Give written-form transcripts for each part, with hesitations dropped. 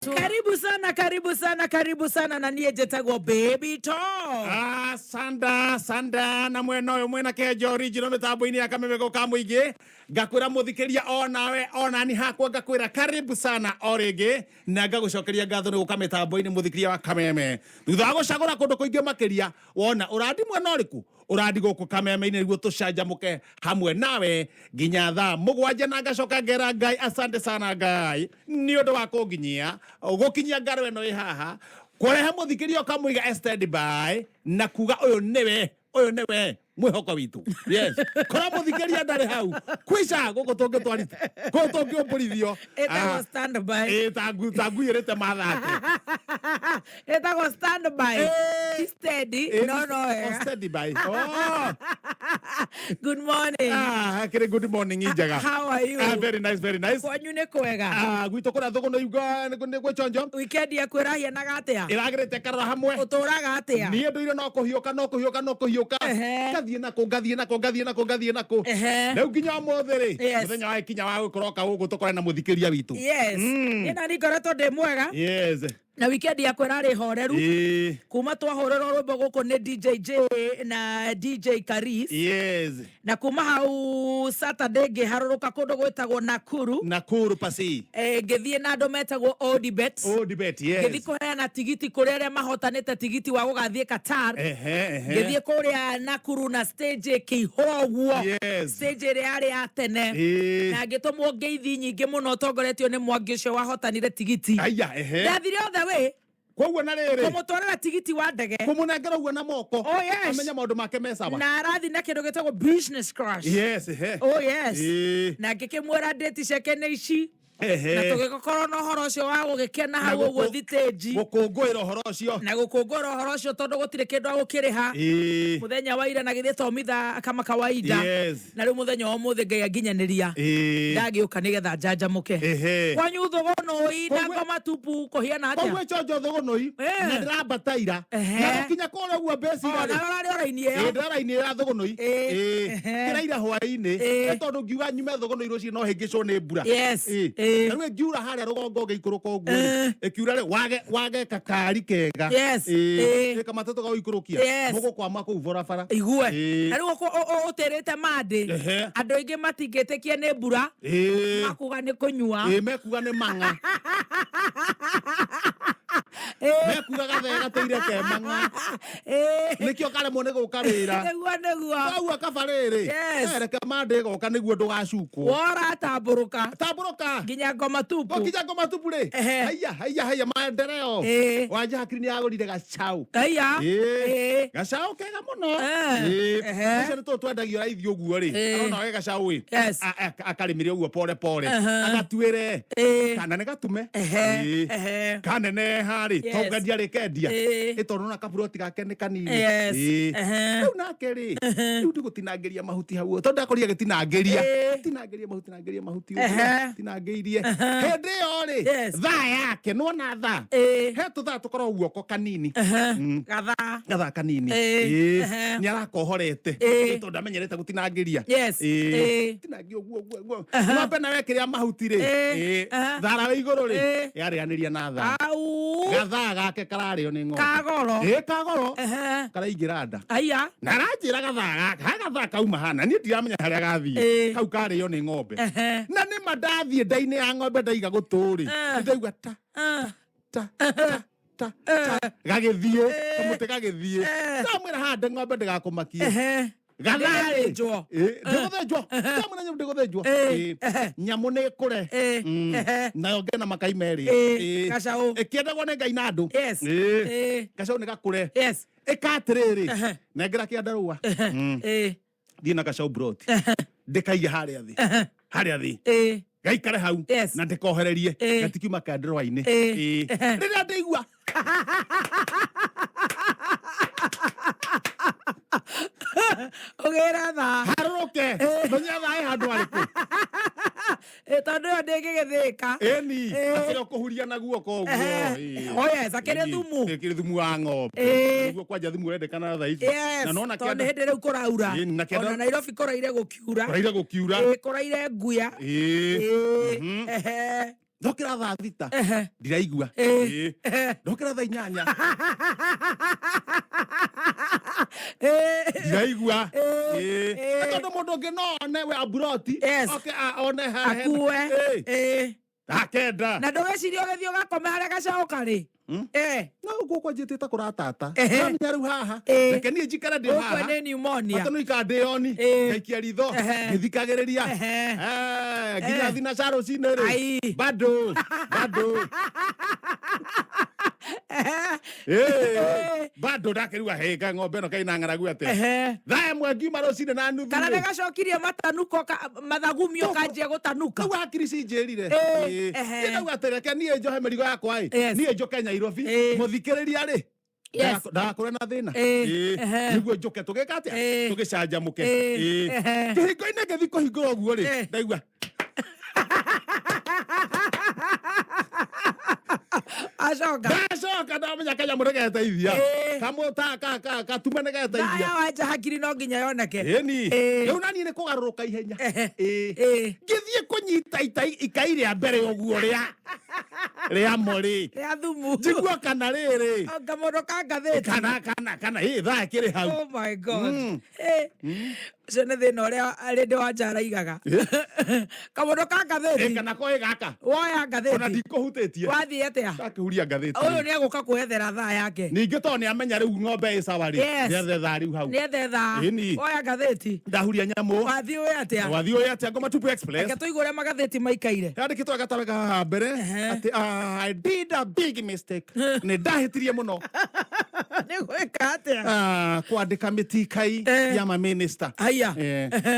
Karibu sana, karibu sana, karibu sana na niĩ njĩtagwo Baby Talk. Ah, sanda sanda na mwena ũyũ mwena kenja original mĩtambo-inĩ ya kameme ka mũingĩ. Ngakwĩra mũthikĩria onawe onani hakwa, ngakwĩra karibu sana o rĩngĩ na ngagũcokeria ngatho nĩ gũka mĩtambo-inĩ, mũthikĩria wa Kameme. Thutha wa gũcagũra kũndũ kũingĩ makĩria, wona ũrandi mwena ũrĩkũ? Ũrandi gũkũ Kameme-inĩ nĩguo tũcanjamũke hamwe nawe nginya thaa 7. Na ngacoka ngera Ngai asante sana Ngai nĩ ũndũ wa kũnginyia gũkinyia ngaro ĩno ĩ haha, kũrehe mũthikĩria ũkamũiga stand by na kuga ũyũ nĩwe, ũyũ nĩwe mwĩhoko witũ. Yes, korwo mũthikĩria ndarĩ hau kwica gũkũ tũngĩtwarithia kũu tũngĩũmbũrithio. Ĩtagwo standby. Ĩ, ta ngui ĩrĩte mathate. Ĩtagwo standby. Ti steady, no no Oh, wega. steady by. Oh. Good morning. Ah, kĩrĩ good morning njega. How are you? Ah, very nice, very nice. Kwanyu nĩ kwega? Ah, gwitũ kũrĩa thũgũnũ iuga nĩ gwĩchonjo. Weekend yaku ĩrahianaga atĩa? Ĩragĩrĩte karora hamwe. Ũtũraga atĩa? Niĩ ndũire no kũhiũka, no kũhiũka, no kũhiũka. Ngathiĩ nakũ, ngathiĩ nakũ, ngathiĩ nakũ, ngathiĩ nakũ. Rĩu nginya ũmũthĩ rĩ, mũthenya wa ikinya wa gũkĩroka gũkũ tũkore na mũthikĩria witũ. Yes. Niĩ nani ngoretwo ndĩ mwega. Na weekend yakwa ĩrarĩ horeru. Kuma twahũrĩrwo rwĩmbo gũkũ nĩ DJ J na DJ Karis. Na kuma hau Saturday ngĩharũrũka kũndũ gwĩtagwo Nakuru. Nakuru pasi. Ngĩthiĩ na andũ metagwo Odibet. Odibet, yes. Ngĩthiĩ kũheana tigiti kũrĩ arĩa mahotanĩte tigiti wa gũgathiĩ Qatar. Ehe, ehe. Ngĩthiĩ kũrĩa Nakuru na stage ĩkĩihũra ũguo. Stage ĩrĩa yarĩ ya tene. Na ngĩtũmwo ngeithi nyingĩ mũno tongoretio nĩ Mwangi ũcio wahotanire tigiti. Aya, ehe. Ndathire all the way Koguo na rĩrĩ kũmũtwarĩra tigiti wa ndege. Kũmũnengera ũguo na moko. Oh, yes. Amenye maũndũ make me sawa. Na arathi na kĩndũ gĩtagwo business class. Yes, ehe. Oh yes. Na ngĩkĩmwĩra ndĩti ciake nĩ ici. Na tũgĩkorwo na ũhoro ũcio wa gũgĩkena hau ũguo thitĩnji. Gũkũngũĩra ũhoro ũcio. Na gũkũngũĩra ũhoro ũcio tondũ gũtirĩ kĩndũ agũkĩrĩha. Mũthenya wa ira na githĩ to mitha kama kawaida. Na rĩu mũthenya wa ũmũthĩ Ngai anginyanĩria. Ndagĩũka nĩgetha njanjamũke. Kwanyu thũgũnũi na ngoma tupu kũhiana atĩa? Koguo chonjo thũgũnũi na ndĩrambata ira. Na gũkinya kũrĩa ũguo mbeci ira rĩ. Na ũrarĩ o raini ĩyo. Ĩĩ, ndĩra raini ĩyo ya thũgũnũi. Kĩraira hwaĩ-inĩ. Nĩ tondũ ngiuga nyume thũgũnũi rũciũ no hĩngĩcwo nĩ mbura. Na rĩu ĩngiura harĩa rũgongo ngĩikũrũka ũguo rĩ. Ĩkiura rĩ wage wage kakari kega. Ĩ kamatatũ gagũikũrũkia. Mũgũkwama kũu barabara. Igue. Na rĩu ũtĩrĩte mandĩ. Andũ aingĩ matingĩtĩkia nĩ mbura. Makuga nĩ kũnyua. Ĩ, mekuga nĩ mang'a. Mekuga gathee gatũire ke mang'a. Nĩkĩo karemwo nĩ gũka wĩra. Nĩguo, nĩguo. Koguo kaba rĩrĩ. Reke mandĩ ĩgoka nĩguo ndũgacukwo. Wora tambũrũka. Tambũrũka. Nginya ngoma tupu. Gũkinya ngoma tupu rĩ. Haiya, haiya, haiya, maendeleo. Wanja hakiri nĩ yagũrire gacau. Haiya. Gacau kega mũno. Ũcio nĩ tũũ twendagio raithi ũguo rĩ. Arona we gacau ĩ. Akarĩmĩre ũguo pore pore. Agatuĩre. Kana nĩ gatume. Kaneneha rĩ. To kwendia rĩ kendia. Ĩ tondũ nona kaburoti gake nĩ kanini. Rĩu nake rĩ. Rĩu ndigũtinangĩria mahuti hau. Tondũ ndakorire agĩtinangĩria. Tinangĩria mahuti, tinangĩria mahuti ũguo. Tinangĩirie. Hĩndĩ ĩyo rĩ. Thaa yake nĩwona thaa. He tũthaa tũkoragwo guoko kanini. Gathaa. Gathaa kanini. Nĩ arakohorete. Tondũ ndamenyerete gũtinangĩria. Tinangia ũguo ũguo ũguo. Ng'ombe nayo ĩkĩrĩa mahuti rĩ. Thara wĩ igũrũ rĩ. Yarĩanĩria na thaa. Au. Gathaa gake kararĩo nĩ ng'ombe. Kagoro. Ĩ, kagoro. Karaingĩra nda. Aya. Na aranjĩra gathaa gaka, ha gathaa kauma hana, niĩ ndiramenya harĩa gathiĩ. Kau karĩo nĩ ng'ombe. Na nĩ ma ndathiĩ nda-inĩ ya ng'ombe ndaiga gũtũ rĩ. Ndaigua ta ta ta ta ta gagĩthiĩ, kamũtĩ gagĩthiĩ. Ndamwĩra haha ng'ombe ndĩgakũmakie. Gathaa rĩ. Ndĩgũthĩnjwo. Ndĩgũthĩnjwo. Ndamwĩra nyamũ ndĩgũthĩnjwo. Nyamũ nĩ ĩkũre. Nayo ngena makai merĩ. Gacaũ. Ĩkĩendagwo nĩ Ngai na andũ. Gacaũ nĩ gakũre. Ĩka atĩrĩrĩ. Nengera kĩandarũa. Thiĩ na gacaũ broti. Ndĩkaige harĩa thĩ. Harĩa thĩ. Gaikare hau. Na ndĩkohererie. Gatikiuma kĩandarũa-inĩ. Rĩrĩa ndĩigua. Ũgĩre thaa. Harũrũke. Menye thaa ĩ handũ harĩkũ. Tondũ ĩyo ndĩngĩgĩthĩka. Ĩni. Akĩrĩ ũkũhuria na guoko ũguo. Oh yes, akĩrĩ thumu. Akĩrĩ thumu wa ng'ombe. Nĩguo kwanja thumu ũrendekana thaa ici. Na nona Tondũ nĩ hĩndĩ rĩu kũraura. Na kĩanda Ona Nairobi kũraire gũkiura. Kũraire gũkiura. Kũraire nguya. Ndokĩra thaa 6. Ndiraigua. Ĩĩ. Ndokĩra thaa 8. Ndiraigua. Ĩĩ. Tondũ mũndũ ũngĩ no one we aburoti. Oke one haha. Akue. Ĩĩ. 9:00. Na ndũgecirie ũgĩthiĩ ũgakome harĩa gacaũ karĩ. No ũguo kwanjĩtie ta kũratata. Ndamenya rĩu haha. Reke niĩ njikare ndĩ Ũkue haha. nĩ pneumonia. Ata no ikara ndĩ oni. Ngaikia ritho. Ngĩthikagĩrĩria. Nginya thinaca rũcinĩ rĩ. Ai. Bado. Bado. Bado ndakĩrua hĩnga ng'ombe ĩno kaina ng'aragu atĩa. 1:30 ngiuma rũcinĩ na nuthu Kana rĩ. nĩ gacokirie matanuko mathagumio kanjia gũtanuka. Kau hakiri cinjĩrire. Niĩ ndauga atĩ reke niĩ njohe mĩrigo yakwa ĩ. Niĩ njũke Nairobi. Mũthikĩrĩria rĩ. Ndagakũre na thĩna. Nĩguo njũke tũgĩka atĩa? Tũgĩcanjamũke. Kĩhingo-inĩ ngĩthiĩ kũhingũra ũguo rĩ. Ndaigua. Acoka. Ndacoka ndamenya kanyamũ nĩgeteithia. Kamũ ta ka ka gatume nĩgeteithia. Thaya wanja hakiri no nginya yoneke. Ĩni. Rĩu naniĩ nĩ kũgarũrũka ihenya. Ngĩthiĩ kũnyita ikai rĩa mbere ũguo rĩa mori. Rĩa thumu. Njigua kana rĩrĩ. Anga mũndũ ka ngathĩti. Kana kana kana ĩ thaa ĩkĩrĩ hau. Oh my God. Ũcio nĩ thĩna ũrĩa rĩndĩ wanja araigaga. Kamũndũ ka ngathĩti. Kana koĩ gaka. Woya ngathĩti. Ona ndikũhutĩtie. Wathiĩ atĩa? Ndakĩhuria ngathĩti. Ũyũ nĩ egũka kwethera thaa yake. Ningĩ tondũ nĩ amenya rĩu ng'ombe ĩ sawa rĩ. Yes. Nĩ ethe thaa rĩu hau. Nĩ ethe thaa. Ĩni. Woya ngathĩti. Ndahuria nyamũ. Wathiĩ ũĩ atĩa? Wathiĩ ũĩ atĩa Ngoma Tupu Express. Reke tũigue ũrĩa magathĩti maikaire. Yandĩkĩtwo gatawe haha mbere atĩ I did a big mistake. Nĩ ndahĩtirie mũno. Nĩ gwĩka atĩa? Kwandĩka mĩtikai ya maminista. Haya.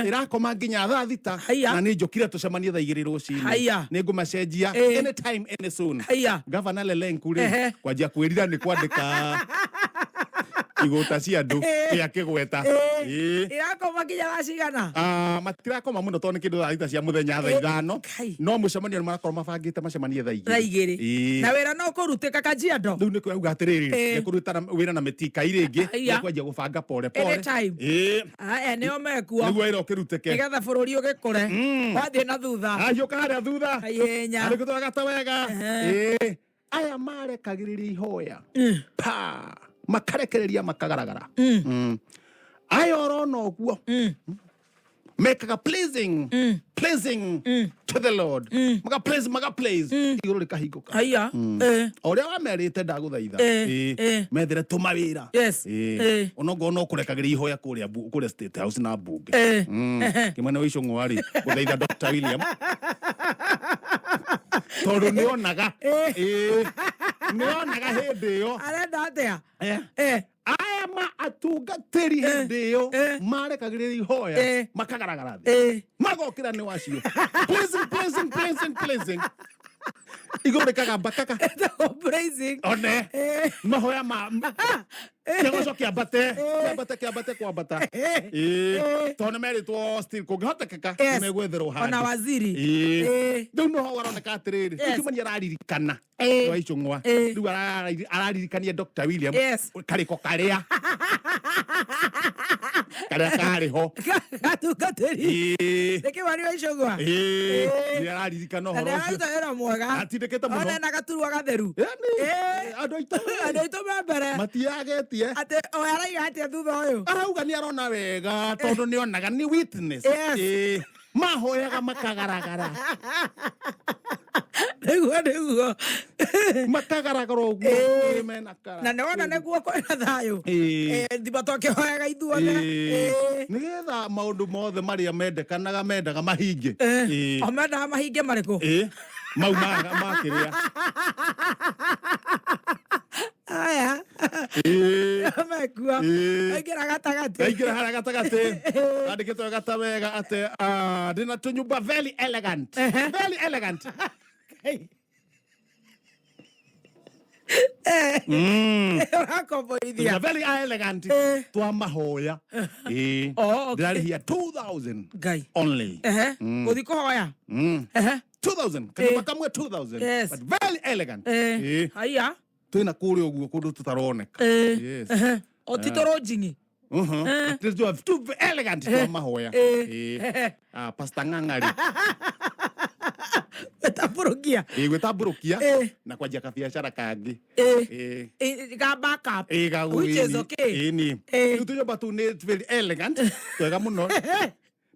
Ĩrakoma nginya thaa 6. Haya. Na nĩ njũkire tũcemanie thaa 2 rũcinĩ. Haya. Nĩ ngũmacenjia anytime any soon. Haya. Gavana Lelenku rĩ kwanjia kwĩrira nĩ kwandĩka igũta cia andũ kĩa kĩgweta. Irakoma nginya thaa cigana? Matirakoma mũno tondũ nĩ kĩndũ thaa 6 cia mũthenya thaa 5. No mũcemanio nĩ marakorwo mabangĩte macemanie thaa 2. Thaa 2. Na wĩra no ũkũrutĩka Kajiado? Rĩu nĩ kwauga atĩrĩrĩ, nĩ kũruta wĩra na mĩtikai rĩngĩ, Haya. nĩ kwanjia gũbanga pore pore. Anytime. Aya nĩo mekuo. Nĩguo wĩra ũkĩrutĩke. Nĩgetha bũrũri ũgĩkũre. Wathiĩ na thutha. Ahiũka harĩa thutha. Ihenya. Arĩ gũtwara gata wega. Aya marekagĩrĩria ihoya. Pa. Makarekereria makagaragara. Aya ũrona ũguo. Mekaga pleasing. Pleasing to the Lord. Maka please, maka please. Igũrũ rĩkahingũka. Haya. O ũrĩa wamerĩte ndagũthaitha. Methere tũma wĩra. Onokorwo no kũrekagĩria ihoya kũrĩa State House na mbunge. Kĩmwena wa Icũng'wa rĩ, gũthaitha Dr. William. Tondũ nĩonaga. Nĩonaga hĩndĩ ĩyo. Arenda atĩa? Aya ma atungatĩri hĩndĩ ĩyo marekagĩrĩria ihoya makagaragara thĩ. Magokĩra nĩ wacio. Pleasing, pleasing, pleasing, pleasing. Igũrũ rĩkagamba kaka. Ĩtagwo praising. One. Mahoya ma kĩgoco kĩambate, kĩambate, kĩambate kwambata. Tondũ nĩ merĩtwo still kũngĩhotekeka nĩ megwetherwo handũ. Ona waziri. Rĩu noho aroneka atĩrĩrĩ, rĩu Kimani araririkana. Wa Icũng'wa. Rĩu araririkania Dr. William. Karĩko karĩa. Karĩa karĩ ho. Gatungatĩri. Nĩ Kimani wa Icũng'wa. Nĩ araririkana Na ũhoro nĩ ũcio. araruta wĩra mwega. Atindĩkĩte mũno. Ona ena gaturwa gatheru. Andũ aitũ. Andũ aitũ me mbere. Matiagetie. Atĩ o araiga atĩa thutha ũyũ? Arauga nĩ arona wega tondũ nĩ onaga nĩ witness. Mahoyaga makagaragara. Nĩguo, nĩguo. Makagaragara ũguo. Mena kara. Na nĩ wona nĩguo kwĩna thayũ. Thima twakĩhoyaga ithuothe. Nĩgetha maũndũ mothe marĩa mendekanaga mendaga mahinge. O mendaga mahinge marĩkũ? Mau makĩrĩa. Aya. Mekua. Aingĩra gatagatĩ. Aingĩra harĩa gatagatĩ. Andĩkĩtwo gata wega atĩ, ndĩna tũnyũmba very elegant. Very elegant. Ũrakomboithia. Very elegant. Twa mahoya. Oh, okay. Ndĩrarĩhia 2000. Ngai. Only. Gũthiĩ kũhoya. 2000. Kanyũmba kamwe 2000. But very elegant. Haya. Twĩna kũrĩa ũguo kũndũ tũtaroneka. O ti tũrũnjing'i. Too elegant twa mahoya. Pastor Ng'ang'ari. Gwĩtambũrũkia. Ĩ, gwĩtambũrũkia na kwanjia kabiacara kangĩ. Ĩ. Ga backup. Ĩ, ga Which is okay. Ĩni. Rĩu tũnyũmba tũu nĩ very elegant, twega mũno,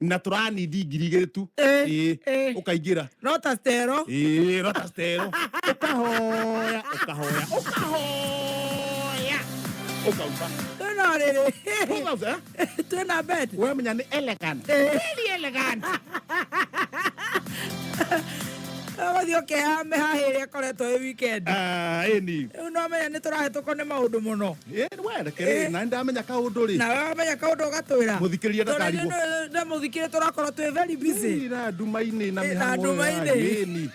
na tũranindi 2,000 tu. Ĩ. Ũkaingĩra. No ta stero. Ĩ, rota stero, ũkahoya, ũkahoya, ũkahoya, ũkauma. Twĩna rĩrĩ. 2,000, eh? Twĩna bed. Wamenya nĩ elegant. Very elegant. Ũgathiĩ ũkehame haha ĩrĩa ĩkoretwo ĩ weekend. Ah, ĩni. Rĩu no menya nĩ tũrahĩtũkwo nĩ maũndũ mũno. Ĩ, we reke rĩ, na nĩndamenya kaũndũ rĩ. Nawe wamenya kaũndũ ũgatwĩra. Mũthikĩrĩria ndakarigwo. Na mũthikĩrĩria tũrakorwo twĩ very busy. Ĩ, na nduma-inĩ na Na mĩhang'o nduma-inĩ. ya ĩni.